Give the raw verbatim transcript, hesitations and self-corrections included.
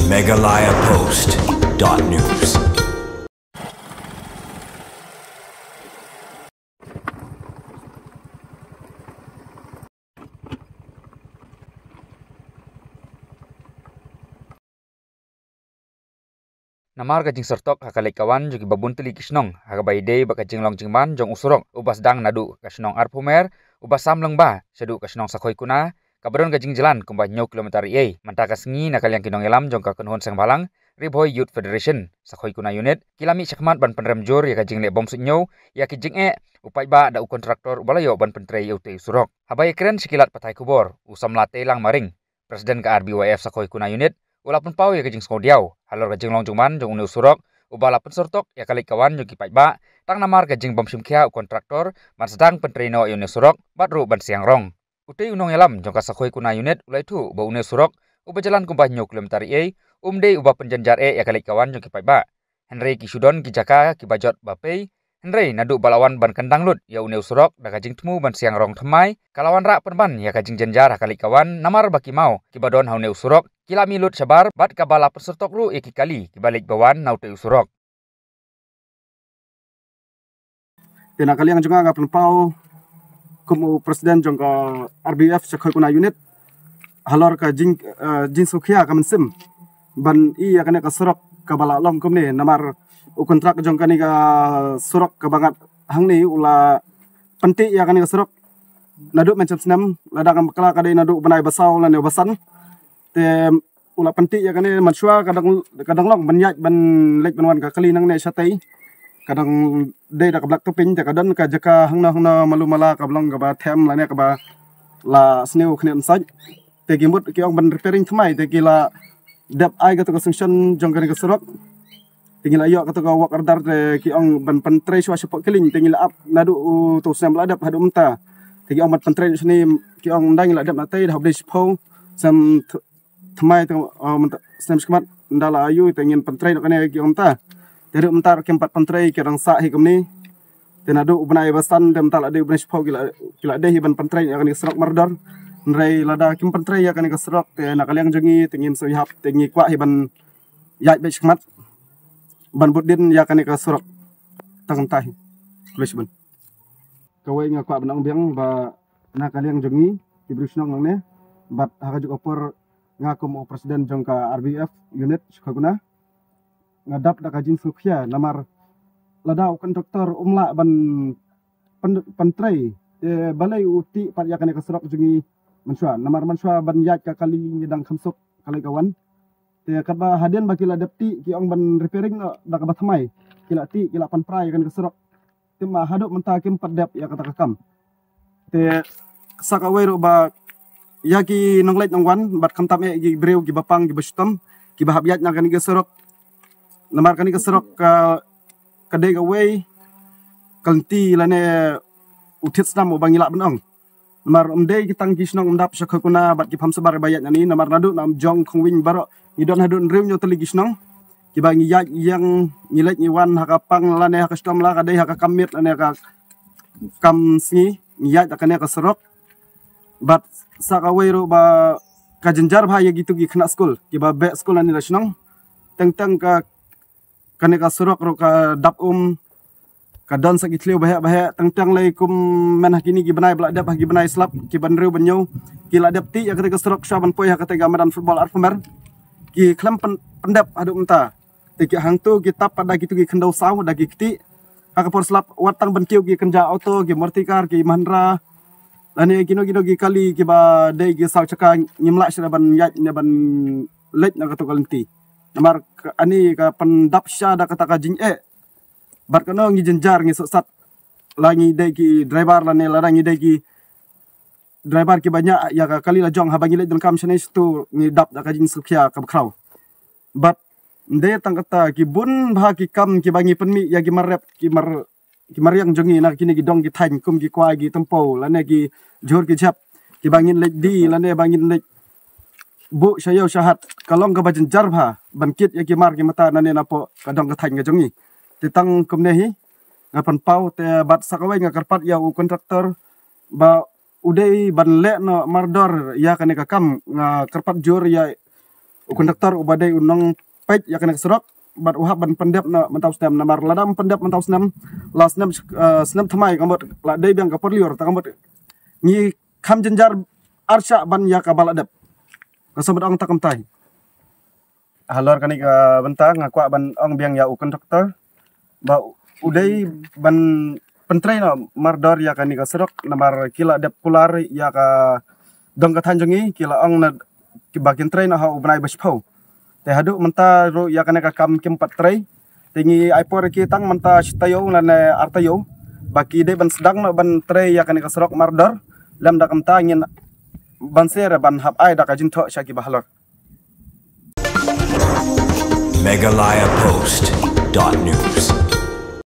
Meghalaya Post dot news. Namar ka jingsertok ha ka leit ka wan jong kiba bun tylli ki shnong ha kaba ïadei bad ka jinglong jingman jong u surok uba sdang naduh ka shnong Arphumer uba sam lyngba shaduh ka shnong Sakhoikuna, kaba don ka jingjlan kumba hynñiew kilometer ei ei, mynta ka sngi na ka liang ki nongïalam jong ka kynhun seng bhalang Ri Bhoi Youth Federation Sakhoikuna Unit ki la mih shakhmat ban pynrem jur ïa ka jingleh bym suidñiew ïa ki jingeh u paidbah da u kontraktor uba la ïoh ban pyntrei ïa utei u surok. Haba ïakren sha ki lad pathai khubor, u samla Teilang Maring, President ka R B Y F Sakhoikuna Unit, u la pynpaw ïa ka jingsngewdiaw halor ka jinglong jingman jong une u surok uba la pynsertok ïa ka leit ka wan jong ki paidbah tang namar ka jingbym shim khia u kontraktor ban sdang pyntrei noh ïa une u surok bad ruh ban siang rong. Utei u nongïalam jong ka Sakhoikuna Unit u la ïathuh ba une u surok uba jlan kumba hynñiew kilometer ei ei um dei uba pynjynjar eh ïa ka leit ka wan jong ki paidbah, hynrei ki shu don ki jaka kiba jot ba pei. Hynrei naduh ba la wan ban kyndang lut ïa une u surok da ka jingthmu ban siang rong thymmai, ka la wanrah pynban ïa ka jingjynjar ha ka leit ka wan namar ba ki maw kiba don ha une u surok ki la mih lut shabar bad kaba la pynsertok ruh ïa ki kali kiba leit ba wan na utei u surok. Te na ka liang jong nga nga pynpaw kum u president jong ka R B F Sakhoikuna Unit halor ka jing, eh, jingsngewkhia ka mynsiem ban ïa kane ka surok kaba la long kumne, namar u kontrak jong kane ka surok kaba ngat hangne u la pyntih ïa kane ka surok naduh mynshem snem, lada ngam bakla ka dei naduh u bnai ba saw lane ba san. Te u la pyntih ïa kane mynshuwa ka dang, ka dang long ban ïaid ban leit ban wan ka kali nangne shatei. Ka dang dei da ka black topping, te ka don ka jaka hangno hangno malu mala kaba long kaba them lane kaba la sniew khyndiat sait. Te ki mut ki ong ban repairing thymmai, te ki la dep ai kato ka sanction jong kane ka surok. Te ngi la ïoh kato ka work order, te ki ong ban pyntrei shuwa shapoh Killing, te ngi la ap naduh uto u snem ba la dep haduh mynta. Te ki ong ban pyntrei shane, ki ong ynda ngi la dep na tei da hap dei shiphew snem thymmai, te, oh, mynta snem shakhmat ynda la ïoh te ngin pyntrei noh kane, ki ong mynta. Te ruh mynta ruh kim pat pyntrei, ki dang sah hi kumne. Te naduh u bnai ba san te mynta la dei u bnai shiphew ki la, ki la dei hi ban pyntrei ïa kane ka surok mardor. Hynrei lada kim pyntrei ïa kane ka surok te na ka liang jong ngi te ngin shu ïahap, te ngi kwah hi ban ïaid beit shakhmat ban bud dien ïa kane ka surok. Tang kumta hi. Khublei shibun. Kawei nga kwah ban ong biang ba na ka liang jong ngi ki briew shnong nangne bad ha kajuh ka por nga kum u president jong ka R B F unit Sakhoikuna, nga dap da ka jingsngewkhia namar lada u kontraktor um lah ban pyn-, pyntrei, te balei u tih pat ïa kane ka surok jong ngi mynshuwa, namar mynshuwa ban ïaid ka kali ngi dang kham suk ka leit ka wan. Te katba hadien ba ki la dep tih, ki ong ban repairing noh da kaba thymmai, ki la tih, ki la pynpra ïa kane ka surok. Te ma haduh mynta kim pat dep ïa kata ka kam. Te sa kawei ruh ba ïa ki nongleit nongwan bad khamtam eh ki briew kiba pang kiba shitom kiba hap ïaid na kane ka surok. Namar kane ka surok ka, ka dei kawei ka lynti lane u thied snam uba ngi lah ban ong. Namar ym dei ki tang ki shnong Umdap Sakhoikuna bad ki Pamsabar ba ïaid na ni, namar naduh na Umjong Khongwing baroh ngi don haduh hynriew hynñiew tylli ki shnong kiba ngi ïaid ïeng, ngi leit ngi wan ha ka pang lane ha ka shitom, la ka dei ha ka kam miet lane ha ka kam sngi, ngi ïaid da kane ka surok. Bad sa kawei ruh ba ka jynjar bha ïa kitu ki khynnah skul kiba beh skul na ni la shnong. Teng teng ka, kane ka surok ruh ka dap um, ka don sa ki thliew baheh baheh. Teng teng lei kum men ha kine ki bnai ba la dep, ha ki bnai slap kiba hynriew ba hynñiew, ki la dep tih ïa kata ka surok shuwa ban poi ha kata ka madan football Arphumer. Ki khlem pyn-, pyndep haduh mynta. Te ki hangto ki tap pat da kitu ki khyndew saw da ki kti. Ha ka por slap wat tang ban kiew ki kynja auto, ki Maruti car, ki Mahindra lane kino kino ki kali kiba dei ki saw chaka, ngim lah shuh da ban ïaid ne ban leit na kato ka lynti. Namar ka, ani ka pyndap sha da kata ka jingeh. Bad kano ngi jynjar, ngi sohsat. La ngi dei ki driver lane lada ngi dei ki driver kiba ñiah ïa ka kali la jong, haba ngi leit donkam shane shato ngi dap da ka jingsngewkhia kaba khraw. Bad ym dei tang kata, ki bun bha ki kam kiba ngi pynmih ïa ki mar rep, ki mar, ki mariang jong ngi na kine ki dong ki thaiñ, kum ki kwai, ki tympew lane ki jhur ki jhep kiba ngin leit die lane ba ngin leit buh sha ïew sha hat, ka long kaba jynjar bha ban kit ïa ki mar ki mata nane napoh ka dong ka thaiñ ka jong ngi. Te tang kumne hi nga pynpaw, te bad sa kawei nga kyrpad ïa u kontraktor ba u dei ban leh noh mardor ïa kane ka kam. Nga kyrpad jur ïa u contractor uba dei u nongpeit ïa kane ka surok bad u hap ban pyndep na mynta u snem, namar lada ym pyndep mynta u snem, la snem, eh, snem thymmai ka mut la dei biang ka por lyiur, ta ka mut ngi kham jynjar arshah ban ïa kaba la dep. Nga sngewbha ban ong tang kumta hi. Halor kane ka bynta nga kwah ban ong biang ïa u contractor ba u dei ban pyntrei noh mardor ïa kane ka surok, namar ki la dep kular ïa ka dong ka thaiñ jong ngi, ki la ong na ba kin trei noh ha u bnai ba shiphew. Te haduh mynta ruh ïa kane ka kam kim pat trei. Te ngi ai por ïa ki tang mynta shi taïew lane ar taïew ba ki dei ban sdang noh ban trei ïa kane ka surok mardor. Lymda kumta ngin banse ruh ban hap ai da ka jingthoh sha kiba halor. Meghalaya Post dot news.